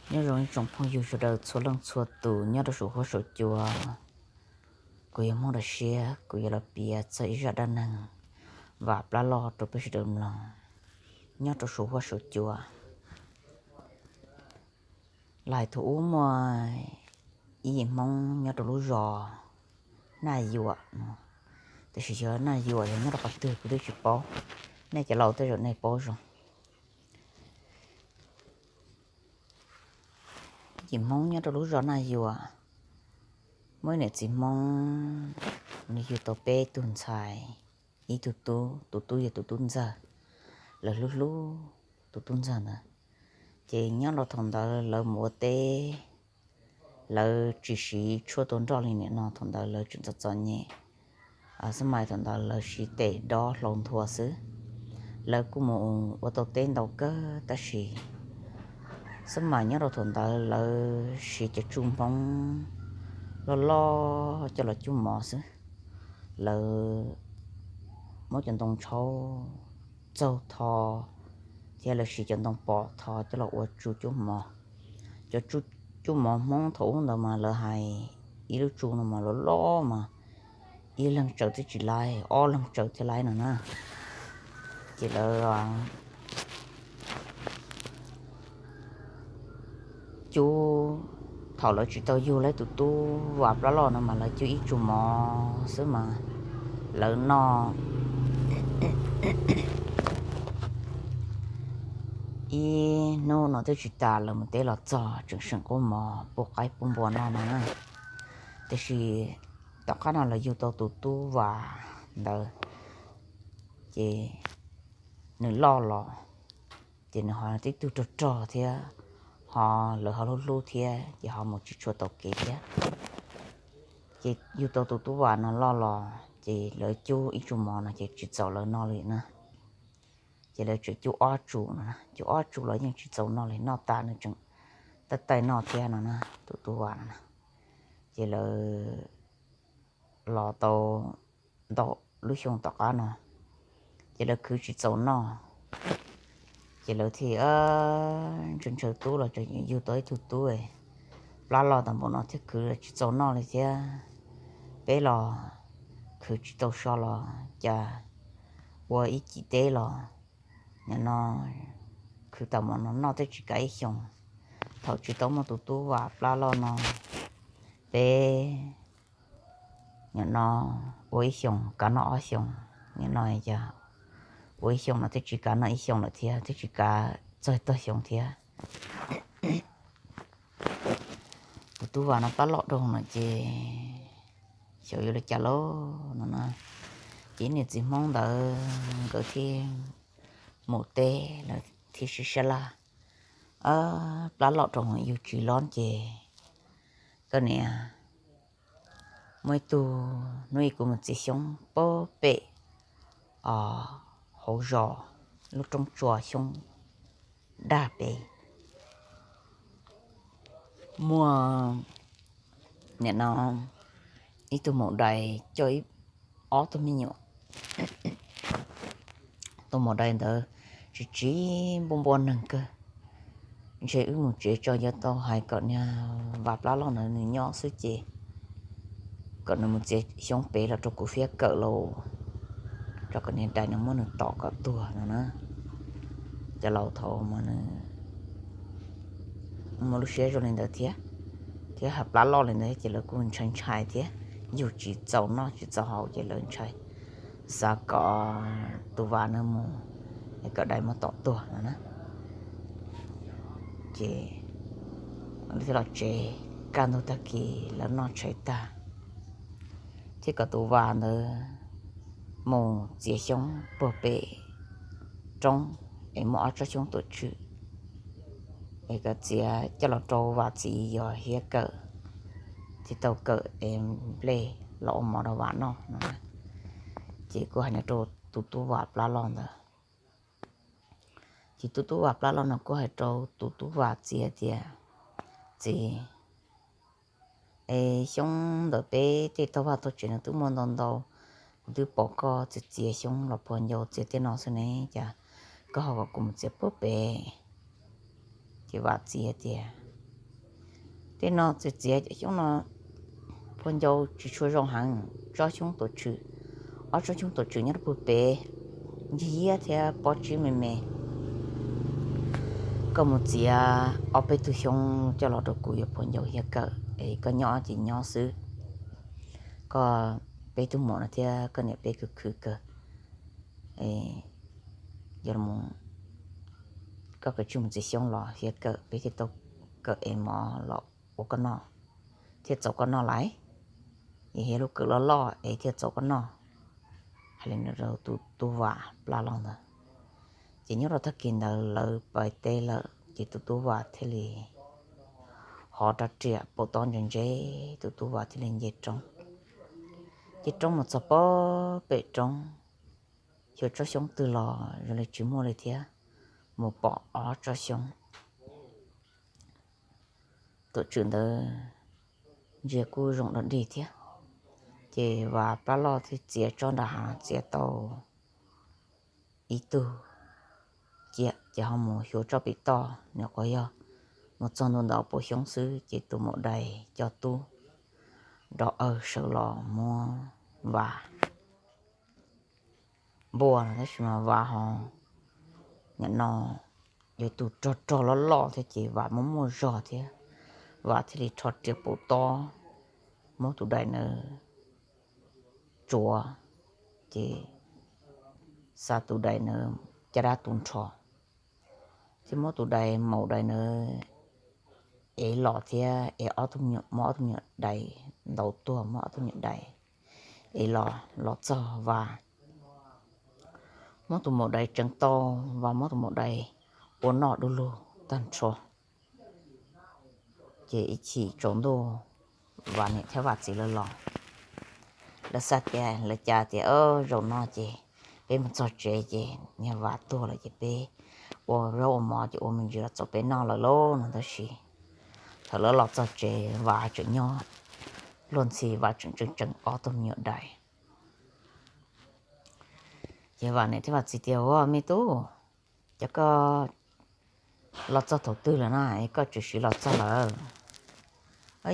Nyob zoo ib tsoom phooj ywg sawv daws txhua leej txhua tus nyob rau saum huab saum cua. Kuv yog Hmoob Dawm Siab, kuv yuav los piav txog ib zaj dab neeg vam plab loj rau peb sawv daws mloog nyob rau saum huab saum cua. Los hais thaum ub muaj ib yim Hmoob nyob rau lub zos Naj Yuam no, tiam sis xyov Naj Yuam yog nyob rau qhov twg kuv twb tsis paub, nej cov laus tej zaum nej paub zoo. Yim Hmoob nyob rau lub zos Naj Yuam, muaj ib niam txiv Hmoob, nws yug tau peb tug ntxhais, ib tug tub, tus tub yog tus tub ntxawg, lawv hlub hlub tus tub ntxawg ntawd. Ces nyob rau thaum ntawd lawv mus ua teb, lawv tsis siv tshuaj tua nroj li nim no, thaum ntawd lawv tseem txom txom nyem, xab mais thaum ntawd lawv siv tes dob hlau nthua xwb. Lawv kuj mus ua tau teb ntau kawg tab sis xab mais nyob rau thaum ntawd lawv siv cov tsuj Hmoob loj loj coj los cub mov xwb. Lawv muab cov ntoo tshauv txaug tho thiab lawv siv cov ntoo pos tho coj los ua tsuj cub mov. Cov tsuj cub mov Hmoob thaum ub ntawd mas lawv hais ib lub tsuj no mas loj loj mas ib leeg tsaws twb tsis laib, ob leeg tsaws thiaj laib no na. Ces lawv cub, thaum lawv tsis tau yug lawv tus tub Vam Plab Loj no mas lawv cub ib tsuj mov xwb mas lawv noj ib hnub no twb tsis tas, lawv mus teb los txog tseem seem qub mov pub qaib pub npua noj no na. Tiam sis tom qab no lawv yug tau tus tub Vam ntawd, ces nws loj los, ces nws ho tib tug rog rog thiab, ho lawv ho hlub hlub thiab ces ho mus tsis tshua tau kev thiab. Ces yug tau tus tub Vam no loj los ces lawv cub ib tsuj mov no ces tsis txaus lawv noj li na. Ces lawv tseem cub ob tsuj no, cub ob tsuj los yeej tsis txaus noj li, noj tas nws tseem taij taij noj thiab no na, tus tub Vam no na. Ces lawv los tau ntau lub xyoo tom qab no, ces lawv khwv tsis txaus noj, ces lawv thiaj ntshaw ntshaw tub los tseem yug tau ib tug tub Plab Loj tas npaum no thiab khwv tsis txaus noj li thiab. Peb los khwv tsis tau so los cas ua ib cim teb los nim no khwv tas npaum no noj twb tsis kav ib xyoos. Thaum tsis tau muaj tus tub Vam Plab Loj no, peb nim no ua ib xyoos kav noj ob xyoos, nim no cas ua ib xyoos no twb tsis kav noj ib xyoos lawm thiab, twb tsis kav txog tog xyoo thiab. Tus tub Vam no Plab Loj rau no ces xyov yuav li cas lauj no na. Ces niam txiv Hmoob ntawd nkawd thiaj mus teb, lawv thiaj sib sab laj, Plab Loj rau yug tsis los ces koj niam, muaj ib tug hnub ib kuv mus txiav xyoob puag pem hauv zos lub roob tsua xyoob daj pem, muaj nim no ib tug maum dais coj ib ob tug me nyuam. Tus maum dais ntawd tsis tsis npua npua neeg kawg. Ntshe wb mus tsev tso yuav tau hais kom niag Vam Plab Loj ntawd nws nyob xwb ces kom nws mus txiav xyoob pem los rau kuv fiab kawm lauj, rau kom niag dais nws muab nws tom kom tuag no na. Cov laus thaum mas nws muaj lub siab zoo li ntawd thiab, thiab hais Plab Loj li ntawd ces lawv kuj ntshai ntshai thiab, yug tsis txaus noj tsis txaus haus ces lawv ntshai, xav kom tus Vam no mus es kom dais muab tom tuag no na. Ces lawv thiaj los tsev, kaj ntug tag kis lawv noj tshais tag thiab kom tus Vam ntawd mus txiav xyoob puag pem roob es muaj ob tsob xyoob tuam tswm es kom txiav coj los rau Vam txiv yos hiab kawm, thiaj tau kawm es nplej los ua mov rau Vam noj no. Ces kuj hais no rau tus tub Vam Plab Loj ntawd. Ces tus tub Vam Plab Loj no kuj hais rau tus tub Vam txiv tias, Txiv, es xyoob ntawm peb tej tog vaj tog tsev no twb muaj ntau ntau, kuv twb pom koj txiav txiav xyoob los puag ncau txiav tej no xwb ne, cas koj ho kom kuv mus txiav puag pem? Ces Vam txiv tias, Tej no txiav txiav cov xyoob no, phua ncau tsis tshua zoo heev, tsob xyoob tuam tshwm, ob tsob xyoob tuam tshwm nyob rau puag pem, ncig yiab thiab pob tsib me me. Koj mus txiav ob peb tug xyoob coj los rau kuv yuav phua ncau thiab kawm, es koj nyob ces nyob xwb. Koj peb tug muam no thiab koj niam peb khwv khwv kawg, yog koj kav tsij mus txiav xyoob los thiab kawm, peb thiaj tau kawm es mov los ua koj noj, thiaj txaus koj noj lawm. Yog hiab lub kawm loj loj es thiaj txaus koj noj. Hais li no rau tus tub Vam plab loj ntawd. Ces nyob rau tag kis ntawd lawv pais teb lawm ces tus tub Vam thiaj li hov rab riam paum tob ntse ntse, tus tub Vam thiaj li nce roob. Nce roob mus txog pem roob, xyuas tsob xyoob twg los zoo li tsis muaj li thiab, mus pom ob tsob xyoob tuam tshwm ntawd ntsia kuj zoo dog dig thiab. Ces Vam plab loj thiaj txiav tsob nram hav txiav tau ib tug cia ces ho mus xyuas tsob pem toj, nyuam qhuav yog mus txog ntua ntawm ob pua xyoob xwb ces tus maum dais coj tub nrov awg sawv los muab Vam npuaj no, tab sis mas Vam ho nim no yog tus rog rog loj loj thiab ces Vam muaj muaj zog thiab, Vam thiaj li rho riam paum tob muab tus dais ntawd tsuav, ces xa tus dais ntawd caj dab tu nrho, thiab muab tus dais maum dais ntawd ev los thiab es ob tug me nyuam, muab ob tug me nyuam dais ntaus tuag, muab ob tug me nyuam dais ev los, los txog Vam muab tus maum dais tseev tau, Vam muab tus maum dais ua noj du lug tag nrho. Ces ib chim tsaus ntuj Vam niam thiab Vam txiv lawv los, lawv xav tias, lawv cav tias, zaum no ces peb mus txog tsev ces niag Vam tuag lawm ces peb ua zaub ua mov ces ua me ntsis los txaus peb noj lawm lauj no. Tab sis thaum lawv los txog tsev Vam tseem nyob luag ntxhi, Vam tseem tseev tseev ob tug me nyuam dais. Ces Vam niam thiab Vam txiv tias, ua me tub, cas koj los txog thaum twg lawm na es koj tseem siv los txog lawm?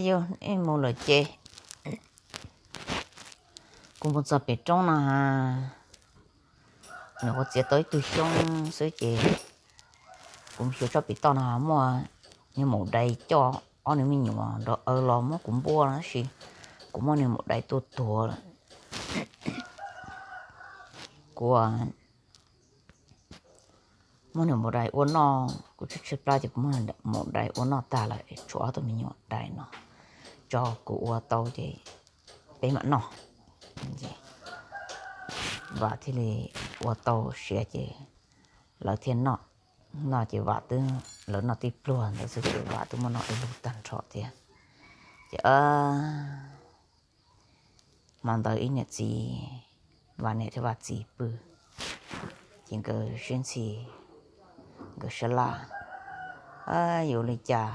Yog nej mus lawm ces kuv mus txog pem roob no, nws kuv txiav tau ib tug xyoob xwb ces kuv mus xyuas tsob pem toj no muaj niag maum dais coj ob niag me nyuam nrov awg los muab kuv npuaj no, tab sis kuv muab niag maum dais tua tuag lawm. Kuv muab niag maum dais ua noj, kuv tshaib tshaib plab ces kuv muab maum dais ua noj tag lawm, tshuav ob tug me nyuam dais no tso kuv ua tau ces peb mam noj. Vam thiaj li ua tau siav ces lawv thiaj noj. Noj ces Vam twb, lawv noj tib pluag ntawd xwb ces Vam twb muab noj ib lub tag nrho thiab. Ces hmo ntawd ib niam txiv, Vam niam thiab Vam txiv pw, ces nkawd sib ntxhi, nkawd sab laj, yuav li cas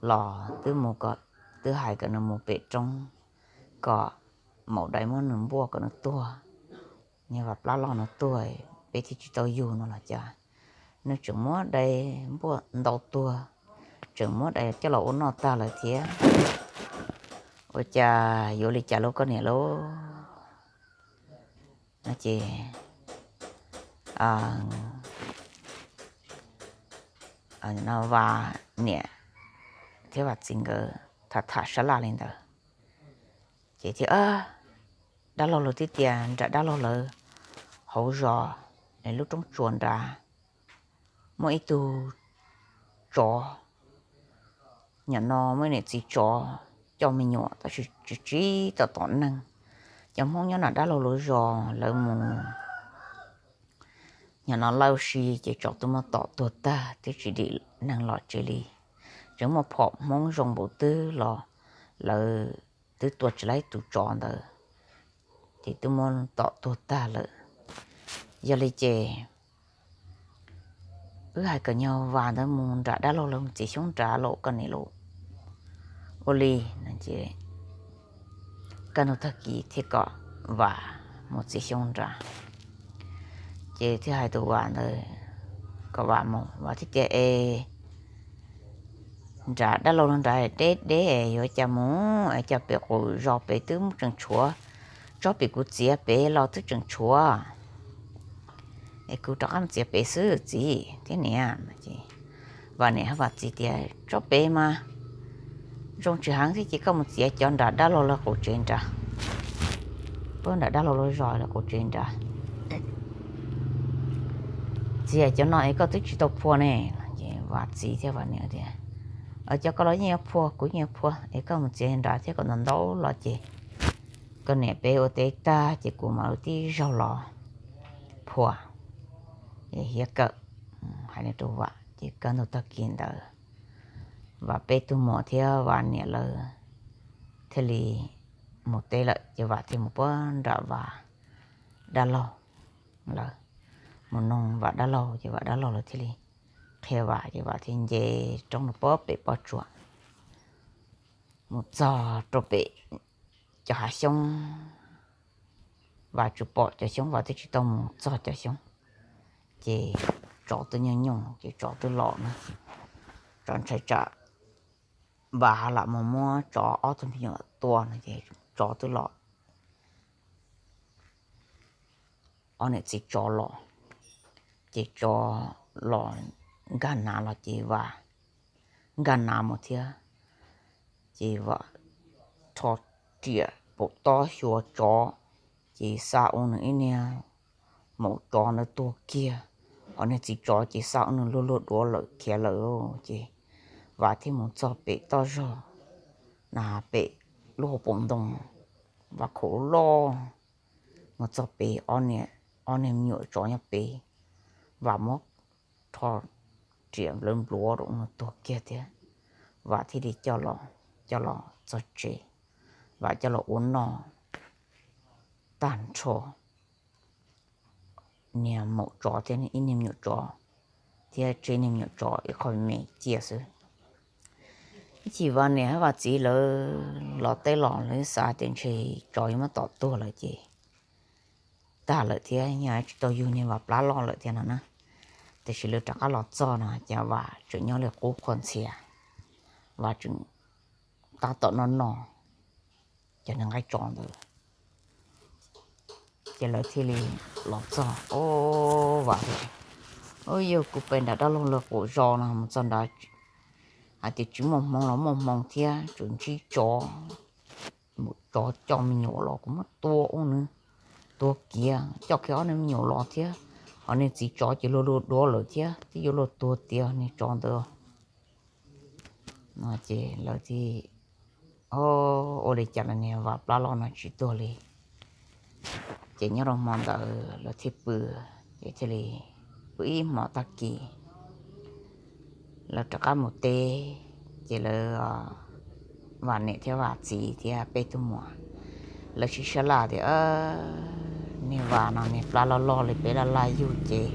los twb mus kom, twb hais kom nws mus pem roob kom maum dais muab nws npuaj kom nws tuag, niag Vam plab loj no tuag, peb thiaj tsis tau yug no los cas nws tseem muab dais npuaj ntau tuag, tseem muab dais coj los ua noj tag lawm thiab. Ua cas yuav li cas lauj koj niam lauj? No ces no Vam niam thiab Vam txiv nkawd tham tham sab laj li ntawd, ces thiaj, dab laug lawv twb tias nram dab laug lawv hauv zos, lub roob tsuas nrad muaj ib tug tsov, nim no muaj niam txiv tsov coj me nyuam tab sis tsis tsis tom tom neeg. Cov Hmoob nyob nram dab laug lawv zos lawv mus nim no laij si ces tsov twb muab tom tuag tag twb tsis dim neeg los tsev li. Tseem muaj phom Hmoob zoo npaum twg los lawv twb tua tsis laib tus tsov ntawd, ces twb muab tom tuag tag lawm. Yog li ces wb hais kom nyuag Vam ntawd mus nram dab laug lawv mus txiav xyoob nrad lauj koj niam lauj. Ua li no ces kaj ntug tag kis thiaj kom Vam mus txiav xyoob nrad. Ces thiaj hais tus Vam ntawd kom Vam mus, Vam thiaj tias es nram dab laug lub nrad deb deb, yuav cas mus, es cov pem qus zos pem twb muaj tseem tshuav, tsob pem kuv txiav pem los twb tseem tshuav, es kuv rov qab mus txiav pem xwb txiv thiab niam. Vam niam hais Vam txiv tias tsob pem mas zoo tsis heev thiab ces koj mus txiav cov nram dab laug lawv qus tsev nrad, puag nram dab laug lawv zos lawv qus tsev nrad. Txiav cov no es koj twb tsis tau phua ne. Vam txiv thiab Vam niam tias cov koj los yeej yuav phua, kuv yeej yuav phua, es koj mus txiav nrad thiab kom ntau ntau los ces koj niam peb ua teb tag ces kuv mam li tib zaug los phua es hiab kawm. Hais li rau Vam ces kaj ntug tag kis ntawd Vam peb tug muam thiab Vam niam lawv thiaj li mus teb lawm ces Vam thiaj mus puag nram Vam dab laug lawv, mus noog Vam dab laug ces Vam dab laug lawv thiaj li qhia Vam ces Vam thiaj nce roob no puag pem pob tsuas mus txog rau pem cov hav xyoob. Vam tsuas pom cov xyoob, Vam twb tsis tau mus txog cov xyoob, ces tsov twb nyooj nyooj ces tsov twb los na. Tsov ntshai tsam Vam lam mus muab tsov ob tug me nyuam tua no ces tsov twb los. Ob niam txiv tsov los, ces tsov los nkag nav los ces Vam nkag nav mus thiab. Ces Vam rho riam pum tob xyuas tsov, ces xa ua nws ib niag maum tsov ntawd tuag kiag. Ob niag txiv tsov ces xa ua nws luag luag duav lawm khiav lawm. Ces Vam thiaj mus txog pem toj zog na, pem lub hauv paus ntoo, Vam khaum loj mus txog pem, ob niag me nyuam tsov nyob pem, Vam muab rho riam nplawv npluav rau nws tuag kiag thiab. Vam thiaj li coj los, coj los txog tsev, Vam coj los ua noj tag nrho niag maum tsov thiab ib niag me nyuam tsov, thiab tseb niag me nyuam tsov ib qho me cia xwb. Ib chim Vam niam thiab Vam txiv lawv los teb los lawv xav tias ntshe tsov yuav muab tom tuag lawm ces tag lawm thiab, yeej tsis tau yug niag Vam plab loj lawm thiab no na. Tiam sis lawv rov qab los txog no ces Vam tseem nyob li qub qhuav ntxhias, Vam tseem tab tom noj noj cov niag nqaij tsov ntawd. Ces lawv thiaj li los txog, o, Vam tias, o, yog kuv pem nram dab laug lawv qus zos no mus txog nrad, hais tias tsis muaj hmoo los muaj hmoo thiab, tseem ntsib tsov, mus tsov coj me nyuam los kuv muab tua ua nws tuag kiag, coj kiag ob niag me nyuam los thiab, ho niag txiv tsov ces luag luag duav lawm thiab, twb yuav luag tuag tiag niag tsov ntawd no. Ces lawv thiaj, o, ua li cas los niag Vam plab loj no tsis tuag li. Ces nyob rau hmo ntawd lawv thiaj pw, ces thiaj li pw ib hmo tag kis lawv rov qab mus teb. Ces lawv, Vam niam thiab Vam txiv thiab peb tug muam, lawv sib sab laj tias, niag Vam no niag plab loj loj li peb laj laj yug ces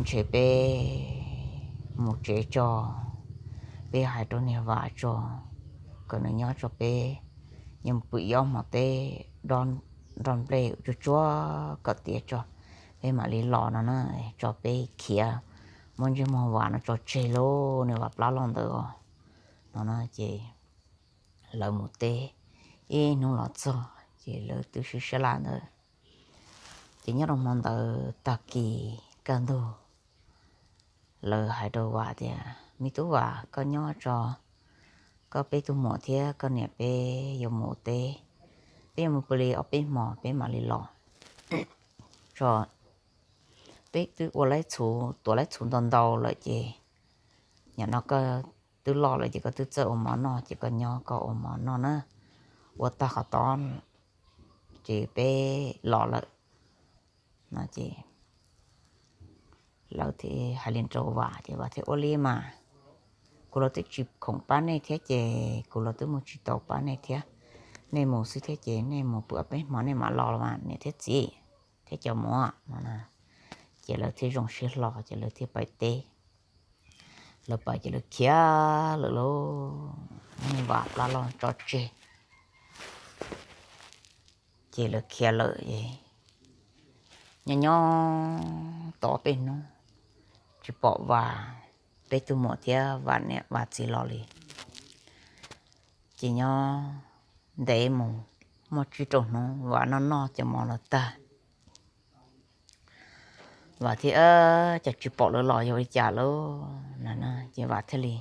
ntshe peb mus tsev tso, peb hais rau niag Vam tso, kom nws nyob tso, peb yuav mus pw ib ob hmo teb, nrog nplej tsuag tsuag kom tiav tso, peb mam li los no na, tso peb khiav, muab ntsej muag Vam no tso tseg lauj, niag Vam plab loj ntawd os no na. Ces lawv mus teb ib hnub los txog ces lawv twb sib sab laj ntawd. Ces nyob rau hmo ntawd tag kis kaj ntug, lawv hais rau Vam tias, me tub Vam, koj nyob tso, koj peb tug muam thiab koj niam peb yuav mus teb, peb yuav mus pw li ob peb hmo peb mam li los tso. Peb twb ua laib txhuv, tuav laib txhuv ntau ntau lawm ces nim no koj twb loj lawm ces koj twb txawj ua mov noj ces koj nyob koj ua mov noj na, ua tag qhov tod ces peb los lawm no. Ces lawv thiaj hais li rau Vam ces Vam thiaj, ua li mas, kuv los twb tsis khoom pab nej thiab ces kuv los twb mus tsis tau pab nej thiab, nej mus xwb thiab ces nej mus pw ob peb hmo nej mam los los mas niam thiab txiv thiab cov muam no. Ces lawv thiaj zoo siab hlo ces lawv thiaj pais teb. Lawv pais ces lawv khiav lawm lauj, niag Vam plab loj tso tseg. Ces lawv khiav lawm, nyob nyob tau ob peb hnub tsis pom Vam, peb tug muam thiab Vam niam Vam txiv los li. Ces nyob ntev mus, muaj tsib rau hnub Vam noj noj cov mov los tag, Vam thiaj, Cas tsis pom lawv los, yog ua li cas lawm? Ces Vam thiaj li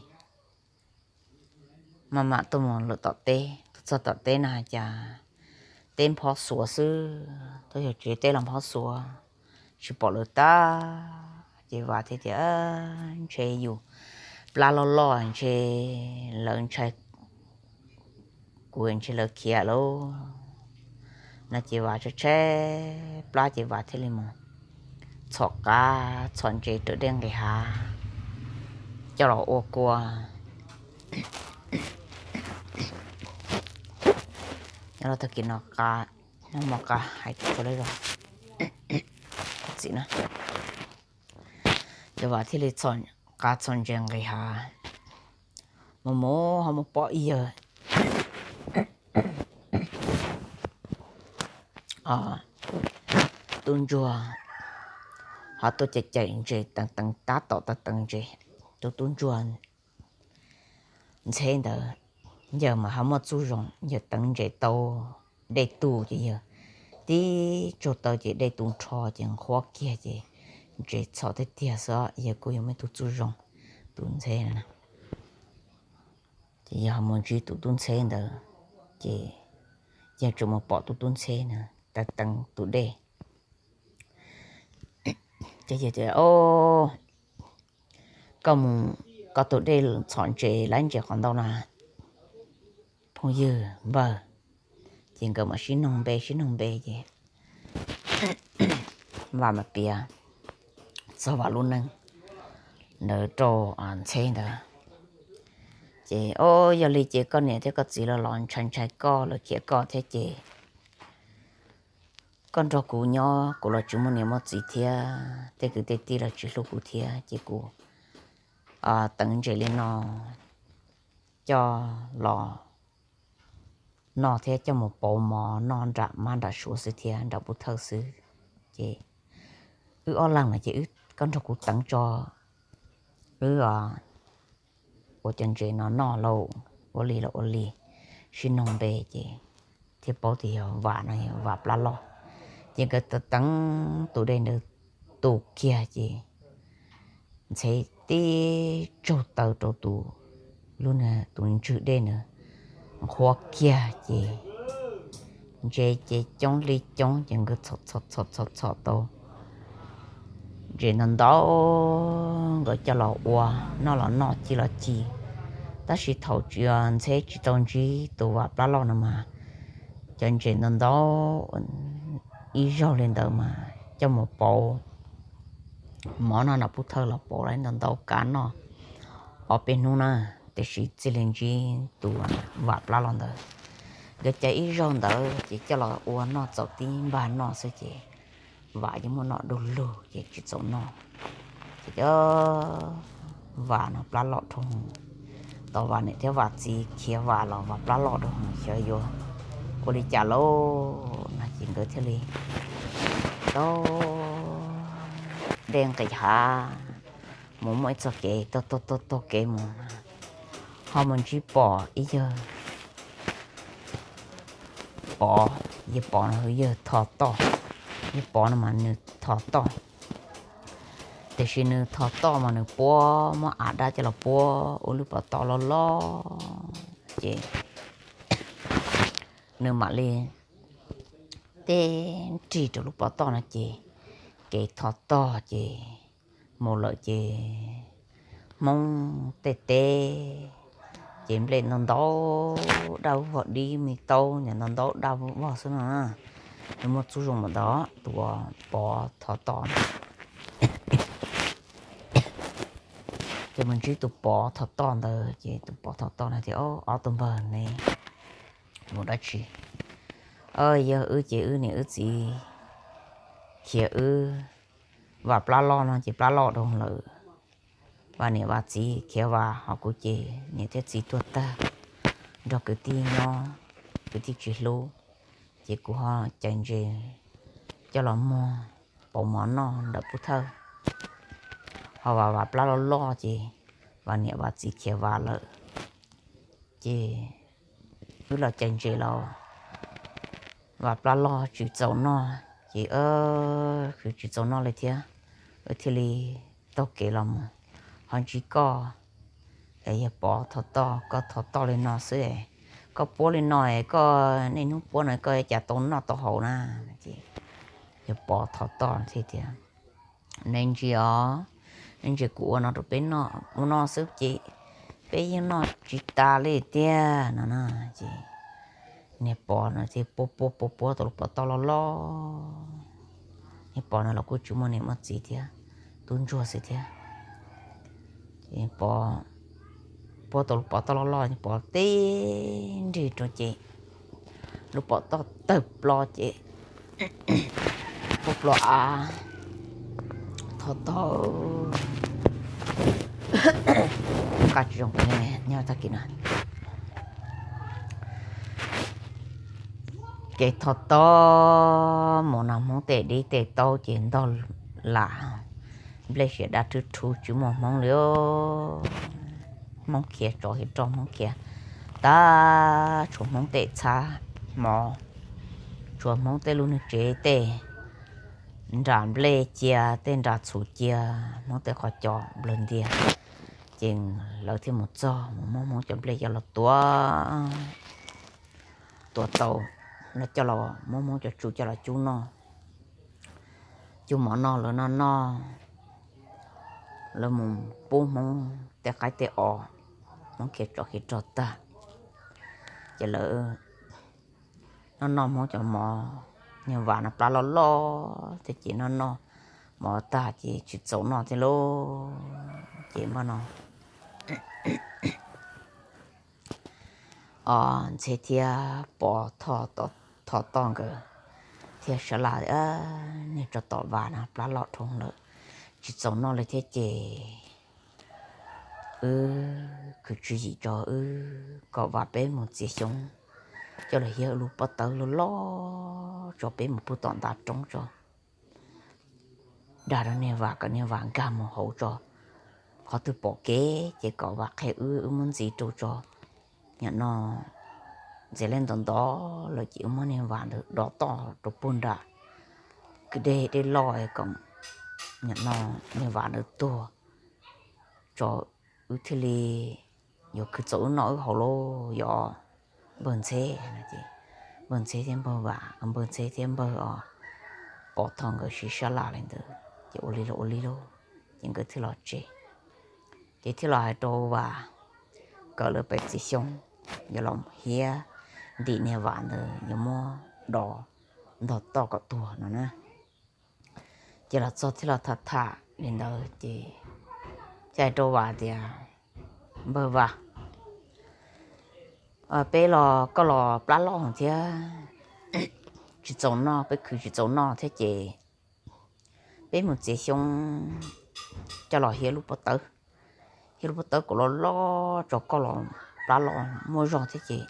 maj mam tuaj mus lawm tom teb, tuaj txog tom teb na cas teb nphob xuav xwb, tuaj yog tsev teb los nphob xuav, tsis pom lawv tag. Ces Vam thiaj tias, Ntshe yus plab loj loj, ntshe lawv ntshai kuv, ntshe lawv khiav lawm no. Ces Vam tshaib tshaib plab ces Vam thiaj li mus txhom qav txhom ntses raws dej nqis hav coj los ua kua. Nyob rau tag kis no, nyob hmo qab hais tau lawm, txim na, ces Vam thiaj li txhom qav txhom ntses nqis hav mus mus ho mus pom ib yawg tub ntsuag ho tuaj caij caij ntses teev teev, tab tom teev teev ntses. Tus tub ntsuag ntxheb ntawd, yawg mas ho muaj txuj zoo, yawg teev ntses tau dej tu ces yawg tib tsaug taw ces dej tu nrho ces nqhuab kiag ces ntses txhom tiag tiag xwb, yawg kuj yog muaj ib tug txuj zoo, tus ntxheb na. Ces yawg ho mus ntsib tus tub ntxheb ntawd, ces yawg tsuas mus pom tus tub ntxheb na teev teev tus dej. Ces yawg tias, Koj mus, koj tus dej txhom ntses lawv ntses qhov ntau na, phooj ywg npawg. Ces nkawd mam sib noog npe sib noog npe ces Vam mam piav txog Vam lub neej ntawd rau ntxheb ntawd. Ces, O, yog li ces koj niam thiab koj txiv los los ntshai ntshai koj, lawv khiav koj thiab ces koj nrog kuv nyob, kuv los tsis muaj niam muaj txiv thiab, tej kwv tej tij los tsis hlub kuv thiab, ces kuv teev ntses li no coj los noj thiab coj mus pauv mov noj nram mab nram suav xwb thiab nram pub thawj xwb. Ces wb ob leeg no ces koj nrog kuv teev tso, wb ua cov ntses no noj lauj, ua li los ua li, sib noog npe ces thiaj paub tias yog Vam no yog Vam plab loj. Ces nkawd teev tus dej ntawd tu kiag ces ntxheb tib tsaug taw rau tus, lub, tus ntswg dej ntawd nqhuab kiag ces ntses ces coob li coob ces nkawd txhom txhom txhom txhom tau ntses ntau ntau, nkawd coj los ua noj los noj ci los ci. Tab sis thaum ntxheb tsis tau ntsib tus Vam plab loj no mas cov ntses ntau ntau ib zaug li ntawd mas coj mus pauv mov noj nram pub thawj los pauv los ntau ntau kav noj ob peb hnub na, tiam sis txij li ntsib tus Vam plab loj ntawd, nkawd cov ib zaug ntawd ces coj los ua noj txaus tib npag noj xwb ces Vam yeej muaj noj du lug ces tsis txaus noj. Ces cov Vam no plab loj dhau, tos Vam niam thiab Vam txiv khiav Vam los Vam plab loj dhau, xyov yuav ua li cas lauj no ces nkawd thiaj li taug dej nqis hav mus muaj ib txoj kev taug taug taug kev mus, ho mus ntsib pom ib yawg Pov, yawg Pov no yawg thov toj, yawg Pov no mas nws thov toj, tiam sis nws thov toj mas nws puab muab av dab coj los puab ua lub pov toj loj loj ces nws mam li teb nrig rau lub pov toj no ces kev thov toj ces mus lawm ces Hmoob tej teb ces nplej ntau ntau, daj vog dib me taub ntawm ntau ntau daj vog xwb no. Nws muaj txuj zoo npaum ntawd tus Pov thov toj no. Ces mus ntsib tus Pov thov toj ntawd ces tus Pov thov toj no tias, Ob tug npawg ne, mus dab tsi? Yog wb ces wb niam wb txiv khiav wb, Vam plab loj no ces plab loj dhau lawm, Vam niam Vam txiv khiav Vam, ho kuv ces niam thiab txiv tuag tag, nrog kwv tij nyob, kwv tij tsis hlub, ces kuv ho caij ntses coj los muag pauv mov noj ntawm pub thawj. Ho Vam Vam plab loj loj ces Vam niam Vam txiv khiav Vam lawm, ces wb los cais ntses los Vam plab loj tsis txaus noj, ces khwv tsis txaus noj li thiab, wb thiaj li taug kev los mus. Ho ntsib koj, es yawg Pov Thov Toj, koj thov toj li no xwb, koj puab li no es koj niaj hnub puab no koj cas tau noj tau haus na? Ces yawg Pov Thov Toj thiaj tias, Neb ntsia os, neb ntsia kuv ua no rau peb noj, ua no xwb ces peb yeej noj tsis tas li tiag no na. Ces niag Pov no thiaj puab puab puab puab tau lub pob toj loj loj. Niag Pov no los kuj tsis muaj niam muaj txiv thiab, tub ntsuag xwb thiab. Ces Pov puab tau lub pob toj loj loj, Pov tib nrig rau ces lub pob toj tawg plo ces puab plo av. Thov Toj, nqa tsis zoo, nyob tag kis no. Ces Thov Toj mus no Hmoob tej dib tej taub ces ntog lam, nplej siav dab rhwb rhu tsis muaj Hmoob li. Hmoob khiav tsov khiav rog, Hmoob khiav tag, tshuav Hmoob tej txhab hmo, tshuav Hmoob tej lub neej tsev tej nra nplej cia, tej nra txhuv cia, Hmoob tej qhov cos nplawg ntiag. Ces lawv thiaj mus txog mus muab Hmoob cov nplej coj los tua, tua tau, lawv coj los muab Hmoob cov tsu coj los cub noj. Cub mov noj lawv noj noj, lawv mus pub Hmoob tej qaib tej os, Hmoob khiav tsov khiav rog tag, ces lawv noj noj Hmoob cov mov, niag Vam no plab loj loj thiab ces noj noj mov tag ces tsis txaus noj thiab lauj. Ces npaj no Ntxheb thiab Pov Thoj, Thov Toj nkawd thiaj sab laj, niag tso tom Vam no plab loj dhau lawm, tsis txaus noj li thiab ces wb khwv tswv yim tso, wb kom Vam peb mus txiav xyoob coj los hiab lub pob tawb loj loj tso, peb mus pw tom ntav roob tso, dag rau niag Vam kom niag Vam nkag mus hauv tso, qhov twg pom kev ces kom Vam qhia wb, wb muab ntxiv rau tso. Nim no ntxiv li ntov ntov lawm ces wb muab niag Vam ntawd dov toj rau puag nram kwj deg dej loj kom nim no niag Vam ntawd tuag tso, wb thiaj li yuav khwv txaus wb noj wb haus lauj. Yog npawg Ntxheb, npawg Ntxheb thiab npawg Vam, npawg Ntxheb thiab npawg os, Pov Thoj nkawd sib sab laj li ntawd ces ua li los ua li lauj, ces nkawd thiaj los tsev. Ces thiaj los hais rau Vam kom lawv pem txiv xyoob, yuav los hiab ntim niag Vam ntawd yuav muab dov ntog toj kom tuag no na. Ces los txog thiaj los tham tham li ntawd ces thiaj hais rau Vam tias, Npawg Vam, peb los koj los plab loj thiab, tsis txaus noj, peb khwv tsis txaus noj thiab ces peb mus txiav xyoob coj los hiab lub pob tawb, hiab lub pob tawb kom loj loj tso, koj los plab loj muaj zog thiab ces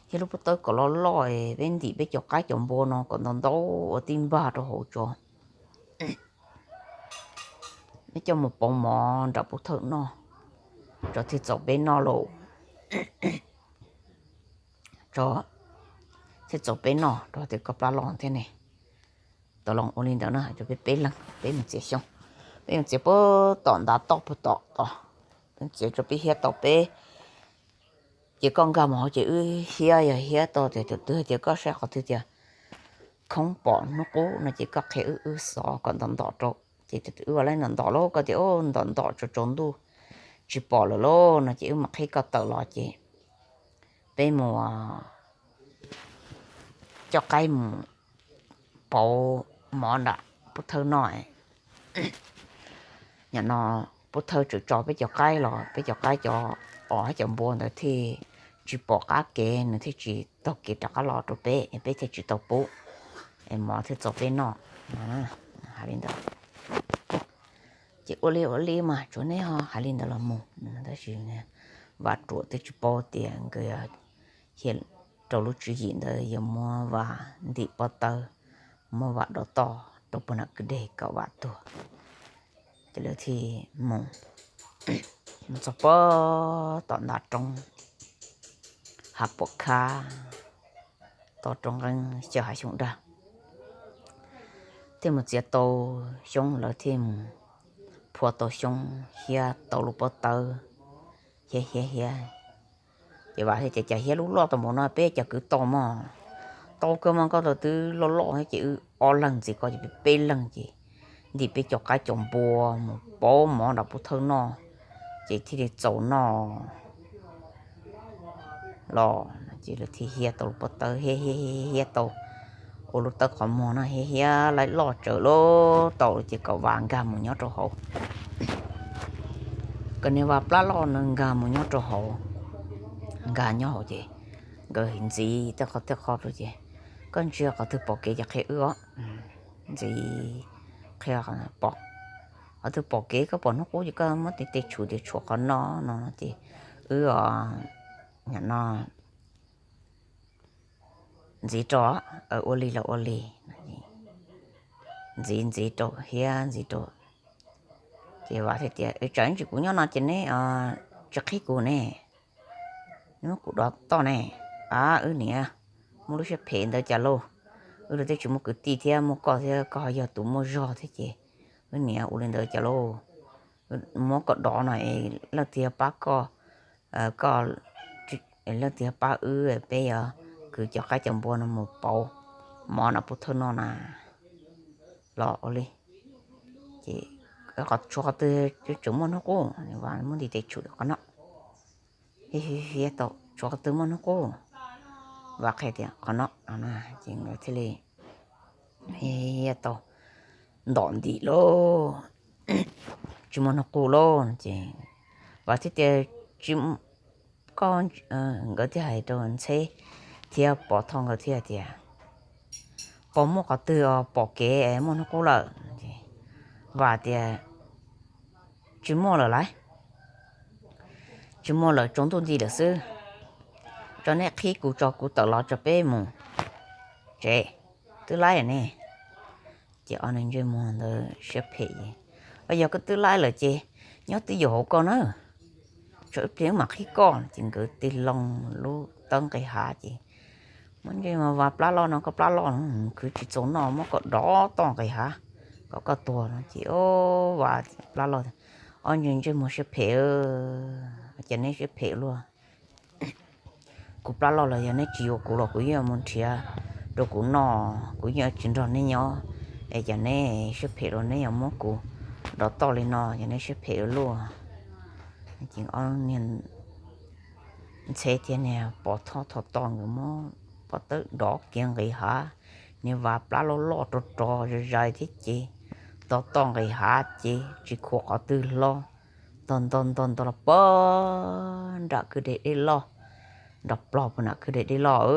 hiab lub pob tawb kom loj loj, peb ntim peb cov qaib cov npua no kom ntau ntau ua tib npag rau hauv tso, peb coj mus pauv mov nram pub thawj noj tso, thiaj txaus peb noj lauj. Tso, thiaj txaus peb noj rau tias koj plab loj thiab ne. Tau los ua li ntawd no, peb peb leeg peb mus txiav xyoob, peb mus txiav puag tom ntav toj puag tom tod, peb txiav tso peb hiab tau peb, ces koj nkag mus hauv ces wb hiab, yog hiab tau tias tus twg tias koj saib qhov twg tias khoob pom hnub qub no ces koj qhia wb, wb xov kom ntom ntom rau. Ces tus twg wb ua laib ntom ntom lauj, koj tias ntom ntom tsaus tsaus ntuj tsis pom lawm lauj no ces wb mam qhib koj tawm los ces peb mus coj qaib mus pauv mov nram pub thawj noj. Nim no pub thawj tseem tso peb cov qaib los peb cov qaib cov os thiab cov npua ntawd thiaj tsis pom qab kev, nws thiaj tsis taug kev rov qab los rau peb, peb thiaj tsis tau pub, es mov thiaj txaus peb noj. Hais li ntawd ces ua li ua li mas tsuav neb ho hais li ntawd los mus. Tab sis Vam Ruam twb tsis paub tias nkawd yog rau lub tswv yim ntawd yog muab Vam ntim pob tawb, muab Vam dov toj rau puag nram kwj deg kom Vam tuag. Ces lawv thiaj mus Mus txog pem tom ntav roob, hav puam khab, toj roob nqeeb xyaw hav xyoob dag, thiaj mus txiav tau xyoob, lawv thiaj mus phua tau xyoob, hiab tau lub pob tawb, hiab hiab hiab. Ces Vam thiaj tias, cas hiab lub loj tau npaum no, peb cov kwv tau mog, tau kawg mog, koj tau twb loj loj thiab ces wb ob leeg ntxiv koj ces peb leeg ces ntim peb cov qaib cov npua mus pauv mov nram pub thawj noj, ces thiaj li txaus noj los. Ces lawv thiaj hiab tau lub pob tawb, hiab hiab hiab tau ua lub tawb qhov muag no, hiab hiab laib loj tsawv loj tau ces kom Vam nkag mus nyob rau hauv. Kom niag Vam plab loj no nkag mus nyob rau hauv. Nkag nyob hauv ces nkawd ntxiv tej qho tej qho rau ces, koj ntsia qhov twg pom kev ces qhia wb os. Ntxiv qhia pom, qhov twg pom kev, koj pom hnub qub ces koj muab tes tes tshum tias tshuam qhov no no ces wb os, no ntxiv rau, ua li los ua li. Ntxiv ntxiv rau, hiab ntxiv rau. Ces Vam thiaj tias, tsam ib ntsis kuv nyob no ces neb tsis qhib kuv ne, neb muab kuv dov toj ne. A, wb niam, muaj lub siab phem ntawd cas lauj? Wb los twb tsis muaj kwv tij thiab, muaj koj thiab, koj ho yog tus muaj zog thiab ces wb niam ua li ntawd cas lauj? Muab koj dov no es leej twg yog pab koj, koj, leej twg yog pab wb, peb yuav kwv cov qaib cov npua no mus pauv mov nram pub thawj noj na, los ua li. Ces tshuav qhov twg tseem muaj hnub qub, Vam muab ntiv tes tshum qhov no, hiab tau tshuav qhov twg muaj hnub qub, Vam qhia tias qhov no no na, ces nkawd thiaj li hiab tau ntom ntim lauj, tsis muaj hnub qub lauj. Ces Vam thiaj tias, tsis, koj, nkawd thiaj hais rau Ntxheb thiab Pov Thoj nkawd thiaj tias, puas muaj qhov twg pom kev muaj hnub qub lawm? Vam tias, tsis muaj lawm lauj, tsis muaj lawm, tsaus ntuj nti lawm xwb. Tso neb qhib kuv tso kuv tawm los tso peb mus tsev, twb laib lawm ne. Ces ob neeg ntsej muag ntawd siab phem, yog koj twb laib lawm ces nyob twj ywm hauv koj na, tso ib pliag wb mam qhib koj. Ces nkawd tig loo lub tawb nqis hav ces muab ntsej muag, Vam plab loj no, koj plab loj no, khwv tsis txaus noj, muab koj dov toj nqis hav kom koj tuag no. Ces Vam plab loj, ob neeg ntsej muag siab phem, cas neb siab phem luaj. Kuv plab loj los yog neb tsis yuav kuv los kuv yeej mus nrhiav rau kuv noj, kuv yeej tsis nrog neb nyob, es cas neb siab phem los neb yuav muab kuv dov toj li no, yog neb siab phem ua luaj. Ces ob niag Ntxheb thiab niag Pov Thoj Thoj Toj nkawd muab pob tawb dov kiag nqis hav, niag Vam plab loj loj rog rog zais zais thiab ces tov toj nqis hav ces tsis khuam qhov twg hlo, ntog ntog ntog ntog los puag nram kwj deg dej loj, nrov plog puag nram kwj deg dej loj.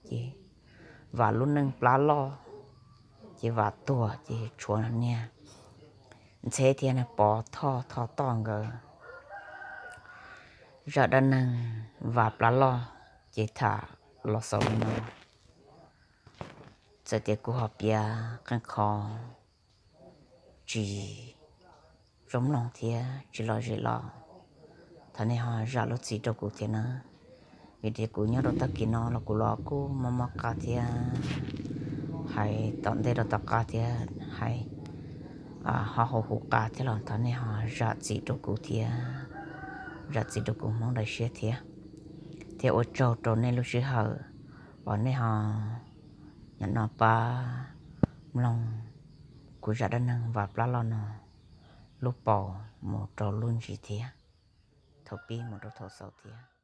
Ces Vam lub neej plab loj, ces Vam tuag ces tshuav niag Ntxheb thiab niag Pov Thoj Thoj Toj nkawd zaj dab neeg Vam plab loj ces tham los xaus li no. Txawm tias kuv ho piav qee qho tsis zoo mloog thiab tsis lom zem los thov nej ho zam lub txim rau kuv thiab nawb. Vim tias kuv nyob rau tag kis no los kuv los kuj mob mob qab thiab, hais tom ntej rau tom qab thiab, hais ho hauv huv qab thiab los thov nej ho zam txim rau kuv thiab, zam txim rau kuv Hmoob daim siab thiab. Thiab ua tsaug rau nej lub sij hawm uas nej ho nyob no pab mloog kuv zaj dab neeg Vam plab loj no lub paus mus rau lub ntsis thiab, thaum pib mus rau thaum xaus thiab.